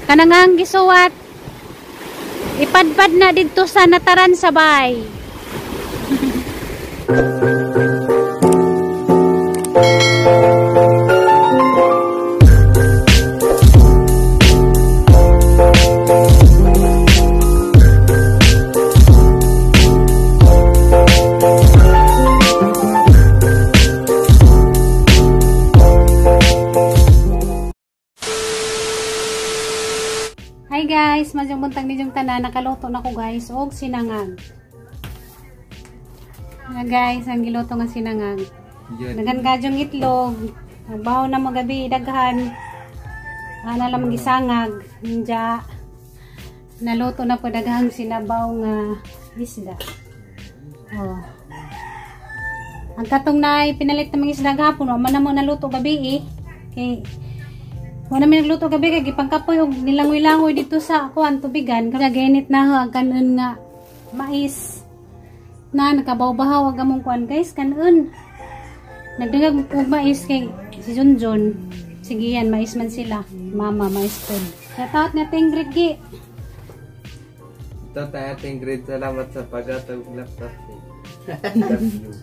Kanang gisuwat. Ipadpad na didto sa nataran sabay. Hi guys, madyong buntag ninyong tanan, nakaluto na ko guys og sinangag. Na guys, ang giluto nga sinangag. Daghan kadyong itlog. Nagbaho na magabi daghan. Ana lang gisangag. Ninja. Naluto na po daghang sinabaw nga isda. Oh. Ang katong naay pinalit na mga isda gahapon, wa man na mo naluto gabi eh. Kay wala may nagluto gabi kay gipangkapoy og nilangoy-langoy dito sa kuan tubigan. Kaya ginit na ang kanon nga mais na nakabaw-bahaw ang among kuan guys kanon. Nagdagag og mais kay si Junjun. Sige yan, mais man sila. Mama mais pod. Shoutout na Ingrid gi. Ito tayo Ingrid, salamat sa paghatag og laptop. Love you.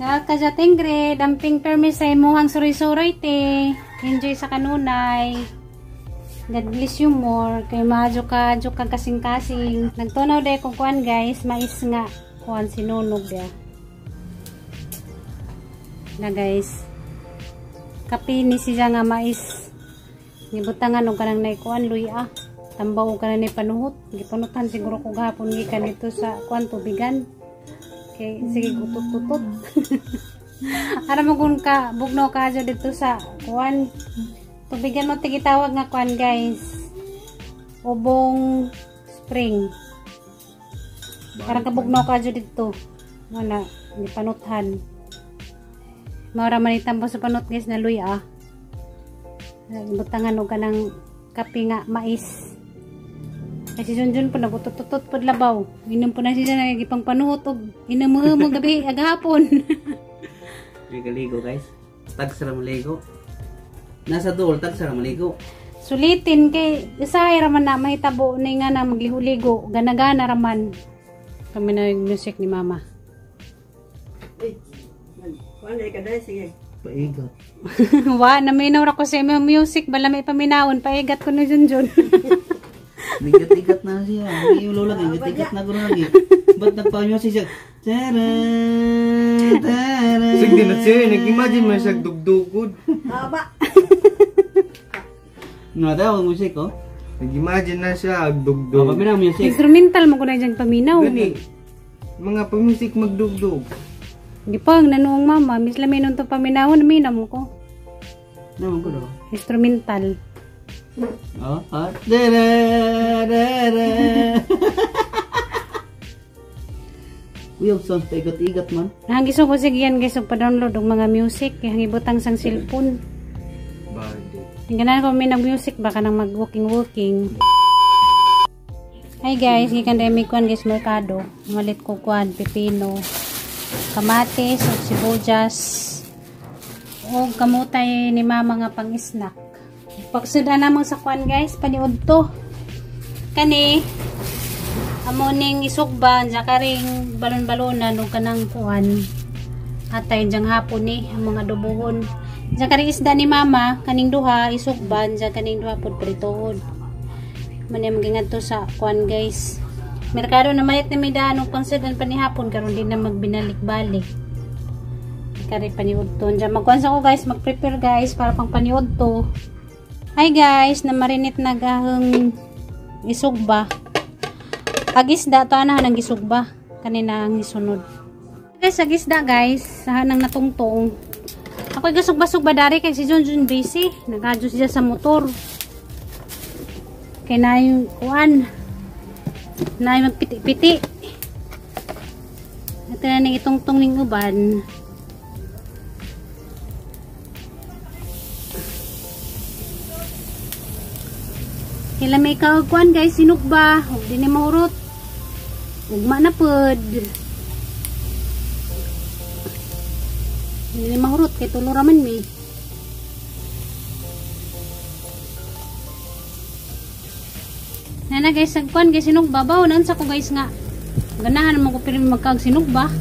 Sa ka Ingrid, damping permi sa imuhang suroy-suroy te. Enjoy sa kanunay. God bless you more. Kay maadyo ka, adyo ka kasing-kasing. Nagtunaw day kung kuan guys, mais nga kuan sinunog dia. Na guys. Kape ni siya nga mais. Gibutangan og kanang nay kuan luya. Tambaw og kanang nay panuhot. Gipanutan siguro ko gahapon gikan dito sa kuan tubigan. Kay sige gutot-tutot. Ara mo kun ka bugnaw ka adyo dito sa kuan tubigan mo tigitawag nga kuan guys. Ubong spring. Parang kabugnaw ka adyo dito. Wala gipanuthan. Maura man itambo sa panut guys na luya. Butangan og kanang kape nga mais. Kasi Junjun po nagutututot pod labaw. Inom po na siya nagipang panuhot og inom mo gabi agahapon. Nagaligo guys. Tag sa maligo. Nasa duol tag sa maligo. Sulitin kay usahay ra man na mahitabo ni nga na magligo-ligo, gana-gana ra man. Kami na yung music ni mama. Uy, kuan ka dai sige. Paigat. Wa na minaw ra ko sa imong music bala may paminawon paigat ko ni Junjun. Nigat-igat na siya. Ang lola nigat-igat na guro lagi. Ba't nagpa-music siya? Tara! Tara! Sige na siya, nag-imagine man siya dugdugod. Haba. Nga daw ang music oh. Nag-imagine na siya dugdug. Oh, paminaw music. Instrumental mo ko na diyang paminaw. Gani. Mga pa-music magdugdug. Di pa ang nanuong mama, mis laminon to paminaw, naminaw mo ko. Naman ko daw. Instrumental. Oh, ah. Tara! Tara! Uy, ang sounds paigat-igat man. Nanggiso ko sige yan guys, pa-download og mga music, kaya hangibutang sang cellphone. Body. Ganahan ko may nag-music baka nang mag-walking-walking. Hi guys, gikan dai mi kuan guys merkado. Malit ko kuan pipino, kamatis, ug sibuyas, ug kamutay ni mama nga pang-snack. Pagsudan namang sa kuan guys, paniud to. Kani amo ning isugba dya karing balon-balonan ug kanang kuan. Atay dyang hapon ni ang mga adobohon. Dya karing isda ni mama, kaning duha isugban, dya kaning duha pud pritohon. Man yung magingadto sa kuan guys. Merkado na malit na may daan og pangsudan pa ni hapon karon di na magbinalik-balik. Kari paniud to. Dya magkuan sa ko guys, mag-prepare guys para pang paniud to. Hi guys, na marinit na gahong isugba. Agisda to ana nang gisugba kanina ang isunod. Guys, agisda guys, sa nang natungtong. Ako gasugba-sugba dari kay si Junjun busy, nagadyo siya sa motor. Kay na yung kuan. Na yung magpiti-piti. Ito na ning itungtong ning uban. Kila may kaugkuan guys, sinugba, ug di ni mahurot. Ugma na pod. Di ni mahurot kay tulo ra man mi. Nana guys, sagkuan guys sinugba ba unsa ko guys nga. Ganahan mo ko pirmi magkaag sinugba.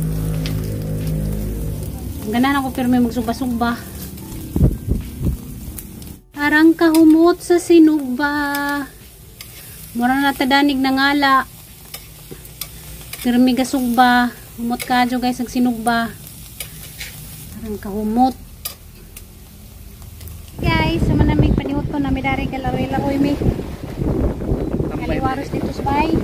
Ganahan ako pirmi magsugba-sugba. Arang kahumot sa sinugba. Mura na tadanig na ngala. Pirmi gasugba. Humot kadyo guys ang sinugba. Arang kahumot. Guys, sama na may panihuto na may dari galaroy-laroy mi. Kaliwaros dito sa bay.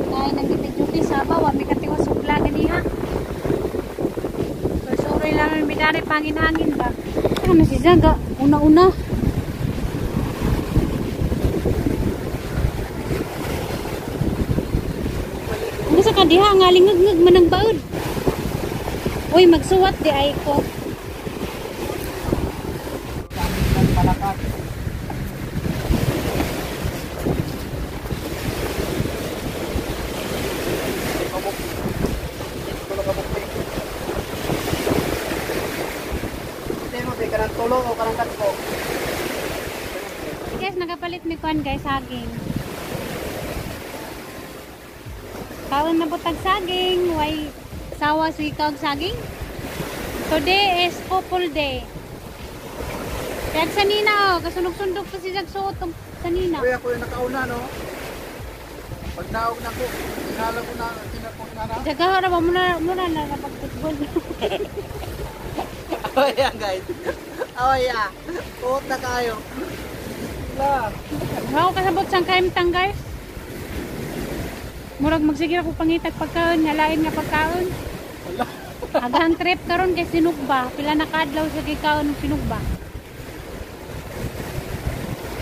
Ay, nagdipidyoki sa bawa. May katiwas sugla ganiha. Suroy lang may dari pangin-hangin ba. Ano si Zaga? Una-una. Ano sa kadiha? Ang alingag-ngag manang baod. Uy, magsuwat di ay ko. Guys, nagapalit mi kuan guys saging. Kaon na butag saging, way sawa si kaog saging. Today is couple day. Kaya sanina oh, kasunog-sundog pa si Jag suot og sanina. Kuya, kuya nakauna no. Pag naog na ko, inala ko na kinakong na. Jagaw ra ba muna muna na napagtutbol. Oh yeah guys. Oh yeah. Uot na kayo. Ako kasabot sang kaimtang guys. Murag magsige ako pangitag pagkaon, nga lain nga pagkaon. Agahang trip karon kay sinugba, pila na kaadlaw sa gikaon og sinugba.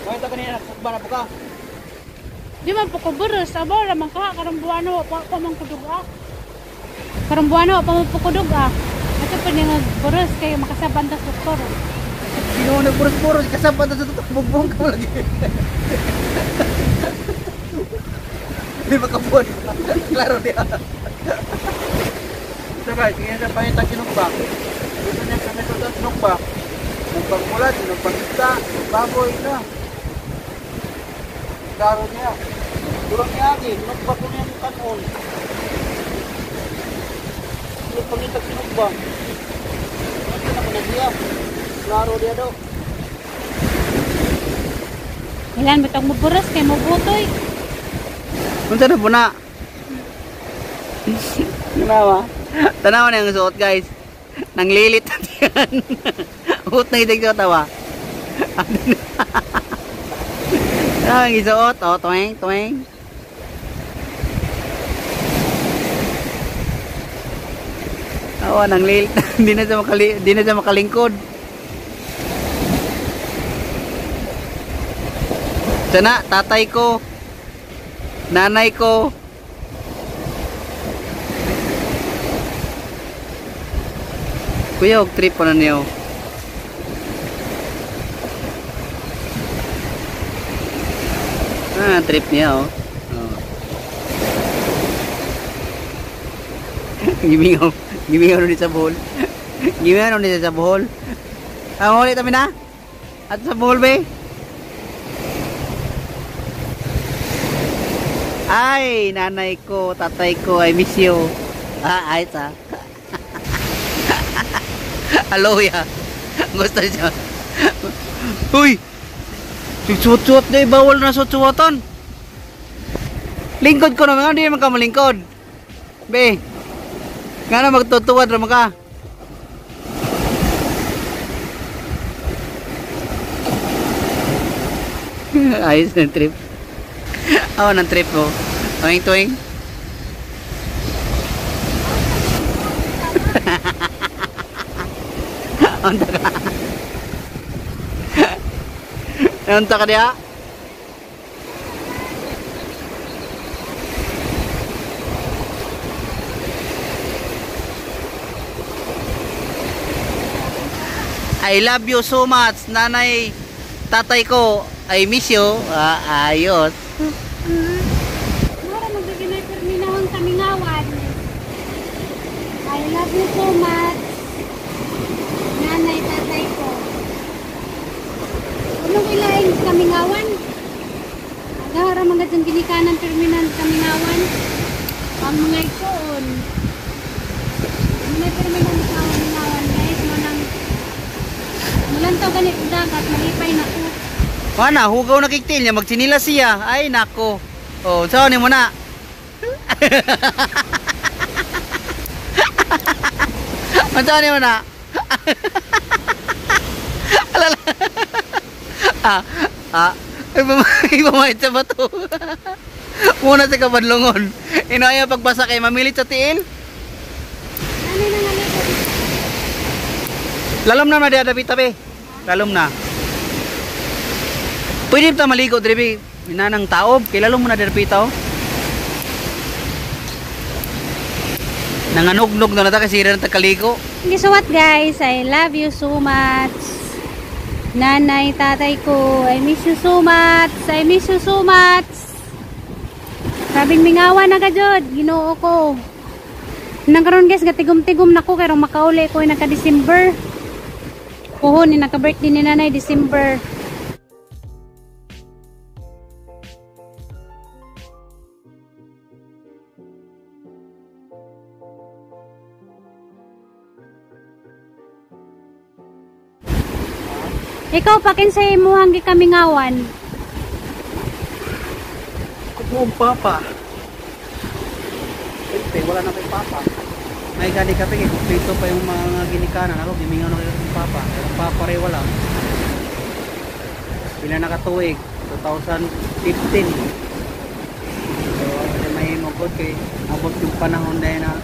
Bakit ka kanina nagsugba na po ka? Di man po ko buros, abo ra man ka karong buwan wa pa man kudug ah. Karong buwan wa pa man po kudug ah. Ato pa ni nga buros kay makasaban ta sa doktor. Ginoo nagburos-buros kasaban ta sa doktor, bugbong ka lagi. Di makabuon. Klaro niya. Ito guys, tingnan sa pangitang sinugba. Dito niya sa metod ang sinugba. Sinugbang mula, sinugbang isda, baboy na. Klaro niya. Durang niya agi, sinugba ko niya yung kanon. Yung pangitag sinugba. Ano na ko na siya? Klaro niya do. Ilan bitong mo buros kay mo butoy. Unsa na po na? Tanawa. Tanawa na yung suot guys. Nanglilit na yan. Uot na itig sa tawa. Tanawa yung isuot. Oh, tuwing, tuwing. Oo, nanglilit. Hindi na siya makalingkod. Sana, tatay ko, nanay ko. Kuya, og trip pa na niyo. Ah, trip niya oh. Oh. Gimingaw, gimingaw ni sa Bohol. Gimingaw ni sa Bohol. Ah, ulit kami na. At sa Bohol be. Ay, nanay ko, tatay ko, I miss you. Ah, ay sa. Aloha. Gusto siya. Uy! Suot-suot na, bawal na suot-suotan. Lingkod ko naman, hindi naman ka malingkod. Be, nga na magtutuwad naman ka. Ayos ng trip. Ako ng trip mo. Tuwing-tuwing. Unta ka. Unta ka diha. I love you so much, nanay, tatay ko. I miss you. Ah, ayos. Mara magbiginay perminahon kamingawan. I love you so much. Nanay, tatay ko. Anong ilaing kamingawan? mga dyan ginikanan terminal kamingawan. Ang mga igsoon. Mga terminal kamingawan guys, mo nang mulantaw ganit dagat, malipay na ko. Pana, hugaw na kiktil niya, magsinila siya. Ay nako. Oh, so ni mo na. Unsa ni mo na? Alala. Ay, pamahit sa bato. Muna sa kabadlongon. Inaya pagbasa kay mamilit sa tiil. Ano na nga nito? Lalom na na diya tabi. Lalom na. Pwede ta maligo diri inanang taob kay lalom mo na diri pitaw. Nanganugnog na ta kasi ira na kaligo. Guess what guys? I love you so much. Nanay, tatay ko, I miss you so much. I miss you so much. Sabing mingawa na ka jud, Ginoo ko. Nang karon guys, gatigom-tigom nako kay rong makauli ko naka December. Puhon ni naka-birthday ni nanay December. Ikaw pa kinsay imuhang gikamingawan. Kubuong papa. Siyempre, wala na kay papa. May gani kape kay kumpleto pa yung mga ginikanan. Ako gimingaw na kayo ng papa. Pero papa rin wala. Pila na katuig? 2015. So, may magod kay abot yung panahon na yun na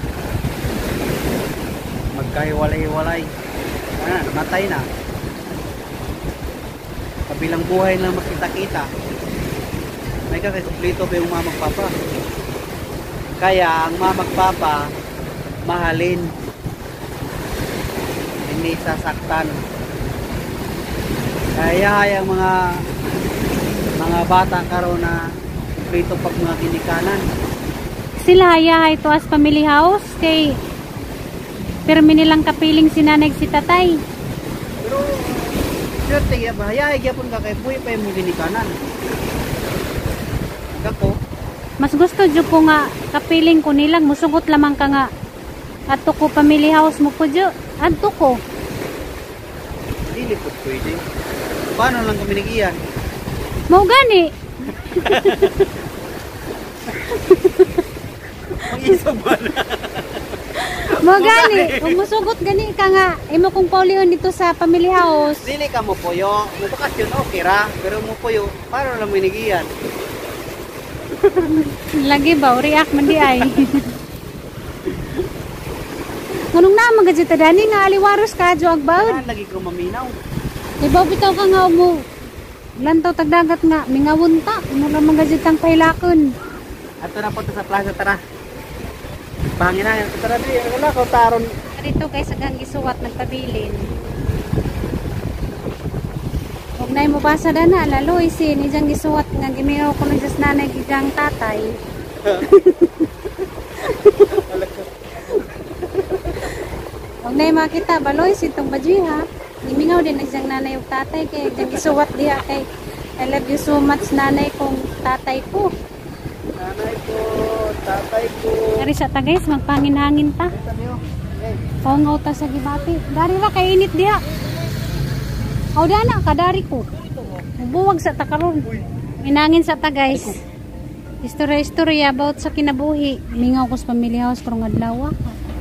magkahiwalay-hiwalay. Ah, namatay na. Kabilang buhay lang makita-kita. May ka kay kumpleto pa yung mama papa. Kaya ang mama papa mahalin, hindi sasaktan. Kaya ang mga bata karon na kumpleto pag mga ginikanan. Sila hayahay to as family house kay pirmi nilang kapiling si nanay si tatay. Pero swerte ya ba, hayahay gyapon ka kay buhi pa imong ginikanan. Kako mas gusto jud ko nga kapiling ko nilang musugot lamang ka nga adto ko family house mo po jud adto ko. Dili po pwede. Paano lang kami nagiyan? Mao gani. Mag-isog ba na? Mao gani. Kung musugot gani ka nga imo kong paulion dito sa family house. Dili ka mo puyo. Mo bakasyon okay ra, pero mo puyo, paano lang minigiyan? Lagi ba react man di ay. Nganong na magajita dani nga aliwaros ka jo agbaud. Lagi ko maminaw. Ibaw bitaw ka nga mo. Lantaw tagdagat nga mingawon ta. Mo lang magajitang pailakon. Ato na punta sa plaza tara. Pangin na tara di wala ko taron. Dito guys agang gisuwat nagpabilin. Huwag na mo basa dana lalo isin ijang gisuwat nga gimingaw ko ng Diyos nanay gijang tatay. Huwag na makita baloy sitong baji ha. Gimingaw din ang ijang nanay ug tatay kay ijang gisuwat diha kay I love you so much nanay kong tatay ko. Nanay ko, tatay ko. Dari sa ta guys magpangin-hangin ta. Paungaw ta sa gibati. Dari ra kay init diha. Aw dana kadari ko. Buwag sa ta karon. Minangin sa ta guys. Istorya-istorya about sa kinabuhi. Mingaw ko sa family house karong adlaw.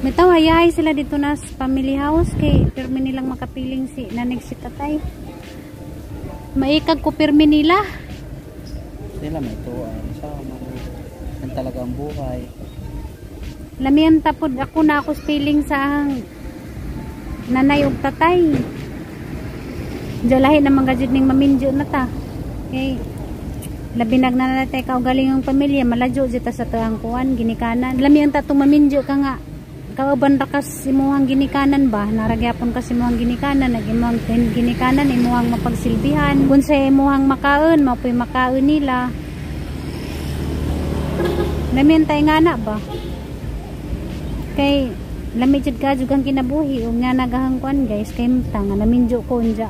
Bitaw hayahay sila dito na sa family house kay pirmi nilang makapiling si nanig si tatay. Maikag ko pirmi nila. Sila may tuwa sa mga talaga ang buhay. Lamian tapod ako na ako feeling sa ang nanay ug tatay. Jalahi na mga jud ning maminjo na ta. Kay labi nag nanatay ka galing ang pamilya maladyo jud ta sa tuang kuan ginikanan. Lamian ta tong maminjo ka nga kauban ra kas imuhang ginikanan ba naragyapon ka sa imuhang ginikanan nag imuhang ginikanan imuhang mapagsilbihan kun sa imuhang makaon mapoy makaon nila. Lamian tay nga na ba kay lami jud ka jud ang kinabuhi ug nga nagahang kuan guys kay mta nga naminjo ko unja.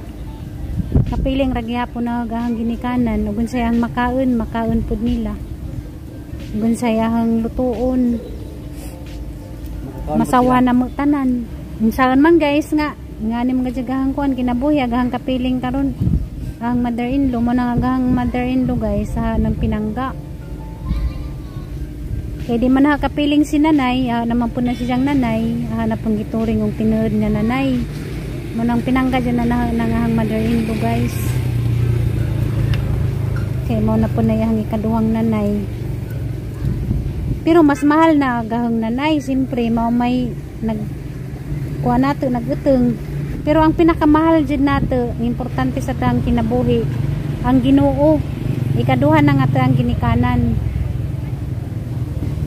Kapiling ra gihapon na gahang ginikanan ug unsay ang makaon, makaon pud nila. Ug unsay ang lutuon, Makakaon masawa po na mo tanan. Unsaon man guys nga nga ni mga jagahang kuan kinabuhi agahang kapiling karon ang mother-in-law mo nang agahang mother-in-law guys sa ng pinangga. Kay di man kapiling si nanay, naman po na siyang nanay, na pong gituring og tinuod nga nanay. Mo nang pinangga dyan na nangahang mother-in-law guys. Kay mo na po na iyang ikaduhang nanay. Pero mas mahal na agahang nanay, siyempre mao may nag kuha nato nagutong. Pero ang pinakamahal jud nato, ang importante sa tang kinabuhi, ang Ginoo. Ikaduha na nga to ang ginikanan.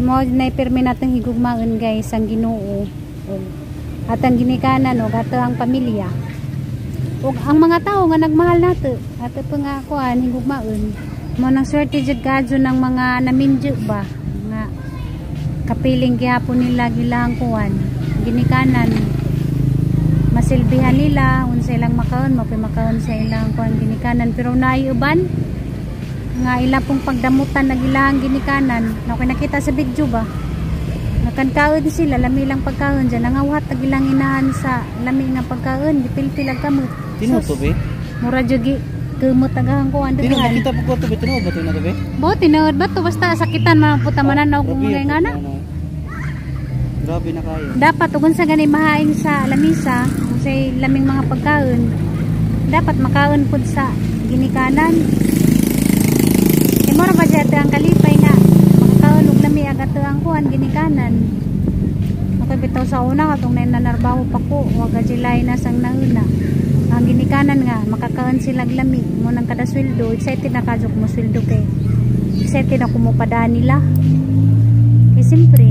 Mo na pirmi natong higugmaon guys ang Ginoo. Ug at ang ginikanan ug ato ang pamilya. Ug ang mga tao nga nagmahal nato, ato pa nga kuan higugmaon. Mo nang swerte jud kadyo ng mga naminjo ba nga kapiling gihapon nila gilang kuan ginikanan, masilbihan nila unsa ilang makaon, mo makaon sa ilang kuan ginikanan. Pero naay uban nga ila pong pagdamutan na ilang ginikanan na okay nakita sa video ba, nakankaon sila lami lang pagkaon dyan, nangawhat tag ilang inahan sa lami nga pagkaon, gipilpil ang kamot. Tinuod to be? Mura jud kumot agahang kuan Tinuod daghan. nakita po ko to be, tinuod ba to na to be? Bo tinuod ba to, basta sakitan man puta mananaw kung Grabe mga po, nga na. ano. Grabe na kayo. Dapat ug unsa gani mahaing sa lamisa, unsay laming mga pagkaon, dapat makaon pud sa ginikanan. Kay mura ba siya ang kalipay nga makakaon og lami aga to ang kuan ginikanan. Okay bitaw sa una katong nanarbaho pa ko, wa gajilay na sang nauna. Ang ginikanan nga makakaon sila og lami mo nang kada sweldo, excited na kadyo mo sweldo kay excited ako mo padaan nila. Kay siyempre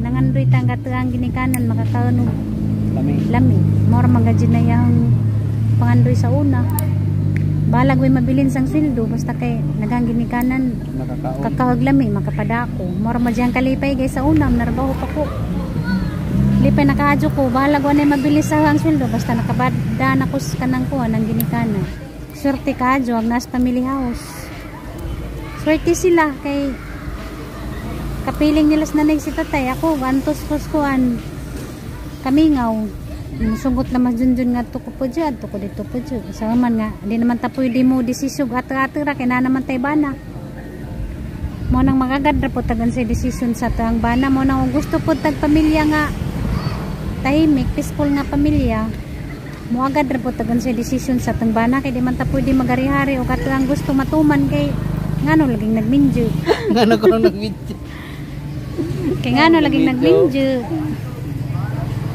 nangandoy tang ang ginikanan makakaon og Lami. lami. Mora man gajud na yang pangandoy sa una. Balag way mabilin sang sweldo basta kay naghang ginikanan Nakakaon. kakaog lami makapadako. Mora man diyang kalipay guys sa una narbaho pa ko. Lipay nakaadyo ko, balag wa nay mabilis sa ang sweldo basta nakabada na ko sa kanang kuan ang ginikanan. Swerte kaadyo ang nas family house. Swerte sila kay kapiling nila sa nanay si tatay. Ako antos ko kuan kamingaw. Musugot na mas junjun nga to ko po dyan, to ko dito po dyan. Sa man nga, di naman ta pwede mo desisyon ato-ato ra kay na naman tay bana. Mo nang magagad ra po tagan sa desisyon sa tang bana. Mo nang gusto po tag pamilya nga tahimik, peaceful nga pamilya. Mo agad ra po tagan sa desisyon sa tang bana kay di man ta pwede magari-hari o kato ang gusto matuman kay ngano laging nagminjo. Ngano ko nang nag-video. Kay ngano laging nagminjo.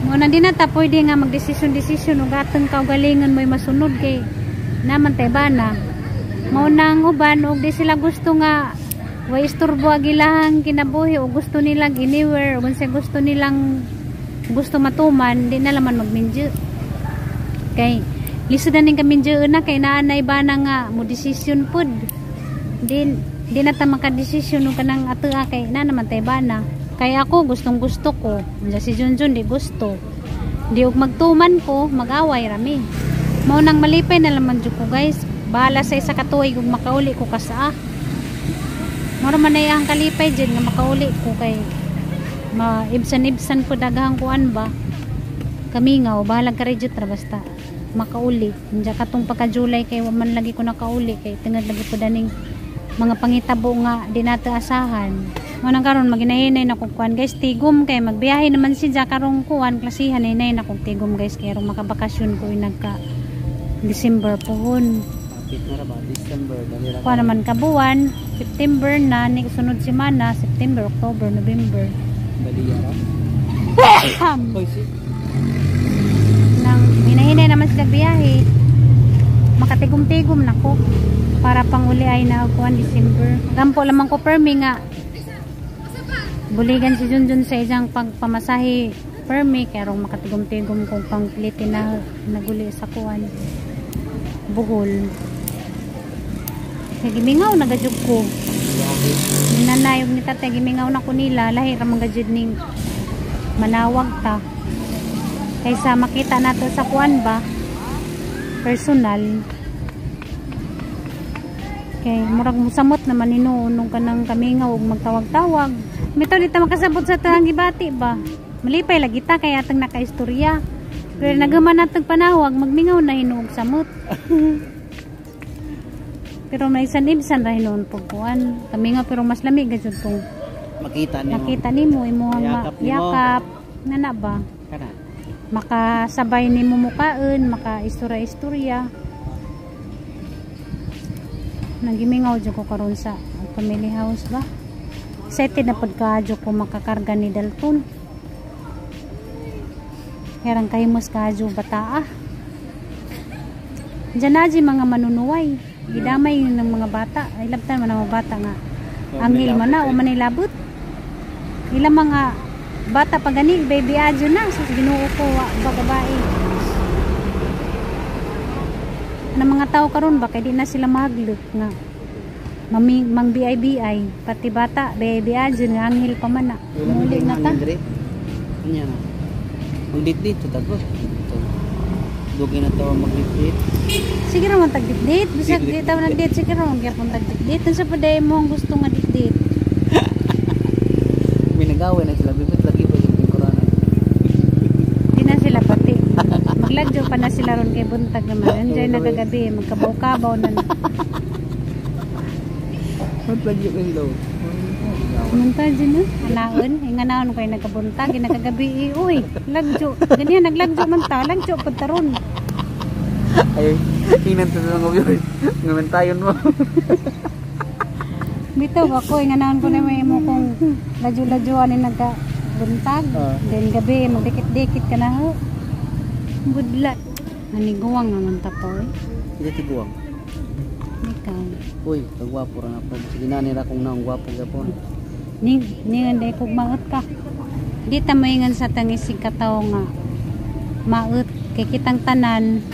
Mo nang di na ta pwede nga magdesisyon-desisyon ug atong kaugalingon mo'y masunod kay naman tay bana. Mao nang uban og di sila gusto nga way isturbo ang ilahang kinabuhi o gusto nilang anywhere o unsa gusto nilang gusto matuman, di na laman magminjo. Kay lisod na ning kaminjo na kay naanay bana nga mo desisyon pud. Di na ta makadesisyon og kanang atoa kay na naman tay bana. Kay ako gustong gusto ko. Unsa si Junjun di gusto. Di og magtuman ko, mag-away rami. Mao nang malipay na laman jud ko guys. Bahala sa isa ka tuig ug makauli ko kasaa. Mao man ay ang kalipay jud nga makauli ko kay maibsan-ibsan ko daghang kuan ba. Kamingaw bahalag ka reject ra basta makauli. Unja katong pagka July kay wa man lagi ko nakauli kay tungod lagi po daning mga pangitabo nga di nato asahan. Mo nang karon maginahinay na kog kuan guys, tigom kay magbiyahe naman si Ja karong kuan klasihan hinay na kog tigom guys kay rong makabakasyon ko nagka December pohon. Kapit na ra ba? December dali ra. Kuan naman kabuan, September na ni sunod semana, September, October, November. Dali ra. Hoy si. Nang hinahinay naman sila biyahe. Makatigom-tigom nako para panguli ay na kuan December. Gampo lamang ko permi nga buligan si Junjun sa isang pagpamasahe permi kay rong makatigom-tigom kung pangpilitin na naguli sa kuan Bohol. Kay gimingaw na gajud ko. Ni nanay ug ni tatay gimingaw na ko nila, lahi ra man gajud ning manawag ta. Kaysa makita nato sa kuan ba personal. Kay murag musamot naman hinuon nung kanang kamingaw ug magtawag-tawag. Bitaw di ta makasabot sa atong gibati ba. Malipay lagi ta kay atong nakaistorya. Pero nagaman natong panawag, magmingaw na hinuog samot. Pero may sanibsan ra hinuon pag kuan. Kamingaw pero mas lami gajud kung Makita nimo. nakita nimo imong Yakap nimo. Yakap nana ba. Kana. Makasabay nimo mukaon, maka istorya-istorya. Nagimingaw jud ko karon sa family house ba. Excited na pud kaadyo ko makakarga ni Dalton. Herang kahimos kaadyo bataa. Diyan na di mga manunuway. Gidamay yun ng mga bata. Ay labtan man ang mga bata nga. Angil man na o manilabot. Ilang mga bata pa gani, baby adyo na. Sus, Ginoo ko, wa ba babae. Na mga tao karon ba kay di na sila mahaglot nga mami mang BI-BI pati bata baby adyo nga angil pa man na. Muli na ta. Anya na. Magdit-dit to tagos. Dugi na to magdit-dit. Sige ra man tag date, bisag di ta nag date, sige ra man gyapon tag date. Unsa pa day mo ang gusto nga date? Minagawa na sila bibit lagi pa yung corona. Di na sila pati. Maglagyo pa na sila ron kay buntag naman. Andiyan na kagabi, magkabaw-kabaw na. Maglagyo pa sila. Munta dyan no? Anaon, inganaon ko ay nagkabuntag, ginakagabi, eh, uy, lagyo. Ganyan, naglagyo man ta, lagyo pud taron. Ay, hinan to sa mga viewers. Ngamentayon mo. Bitaw ako, inganaon ko na may mo kung ladyo-ladyoan ni nagkabuntag. Ah. Then gabi, magdikit-dikit ka na ho. Budla. Naniguwang naman ta po eh. Hindi tiguang. Ikaw. Uy, kagwapo ra na po. Sige na nila kung naong gwapo gapon. Ning, ning, hindi kung maot ka. Di ta moingon sa tangisig katawo nga maot kay kitang tanan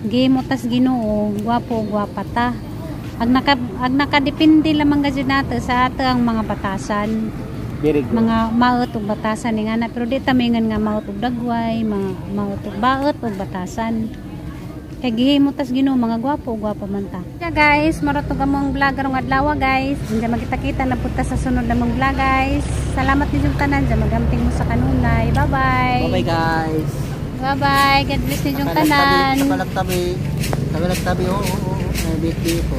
gihimo tas Ginoo gwapo gwapa ta. Ag nakadepende lamang gajud nato sa ato ang mga batasan, Very good. mga maot ug batasan ni nga na, pero di ta moingon nga maot ug dagway, mga maot ug baot ug batasan kay gihimo tas Ginoo mga gwapo gwapa man ta. Yeah, guys, mao to among vlog karong adlaw, guys. Diyan magkita-kita na punta sa sunod namong vlog, guys. Salamat ninyong tanan diyan, magamping mo sa kanunay. Bye bye. Bye bye, guys. Bye bye. God bless ninyong tanan. Kabalak tabi. Kabalak tabi. Oo. May bit ko.